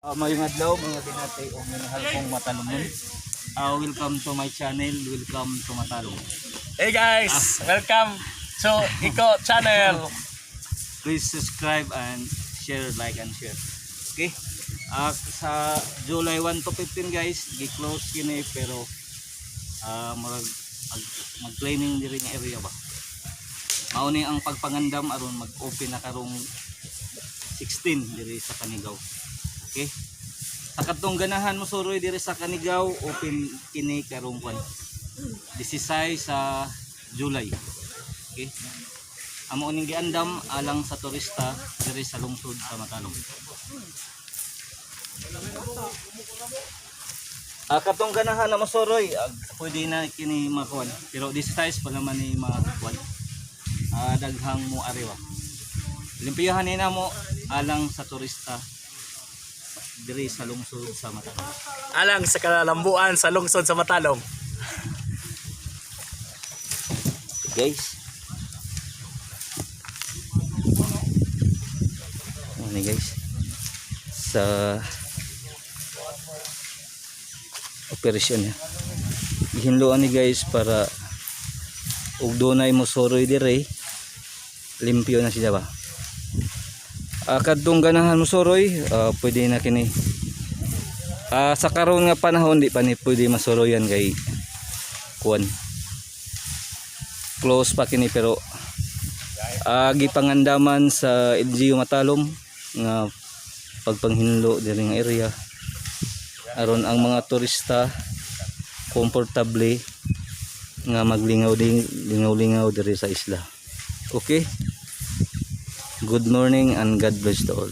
Mayong adlaw, mga binate o minahal kong Matalomon. Welcome to my channel, welcome to Matalom. Hey guys, welcome to Iko Channel. Please subscribe and share, like and share. Okay? Sa July 1 to 15, guys, gi-close kini, pero murag mag-cleaning diri nga area ba. Mao ni ang pagpangandam aron mag-open na karong 16 diri sa Canigao. Okay? Sa kadtong ganahan mo suroy diri sa Canigao, open kini karong kwan, 16 sa July. Okay? Amo ning giandam alang sa turista diri sa lungsod sa Matalom. Katong ganahan na mosoroy, pwede na kini makuan. Pero 16 pa naman ni makuan. Daghang mo ariwa. Limpiyahan ni namo alang sa turista diri sa lungsod sa Matalom. Alang sa kalalambuan sa lungsod sa Matalom. Guys. Ano ni, guys? Sa operasyon niya. Gihinloan ni, guys, para ug dunay mosoroy dire, limpyo na siya ba. Kadtong ganahan mosoroy, pwede na kini. Sa karon nga panahon, di pa ni pwede masuroyan kay kuan, close pa kini, pero gipangandaman sa LGU Matalom nga pagpanghinlo diri nga area aron ang mga turista komportable nga maglingaw ding lingaw-lingaw diri sa isla. Okay? Good morning and God bless to all.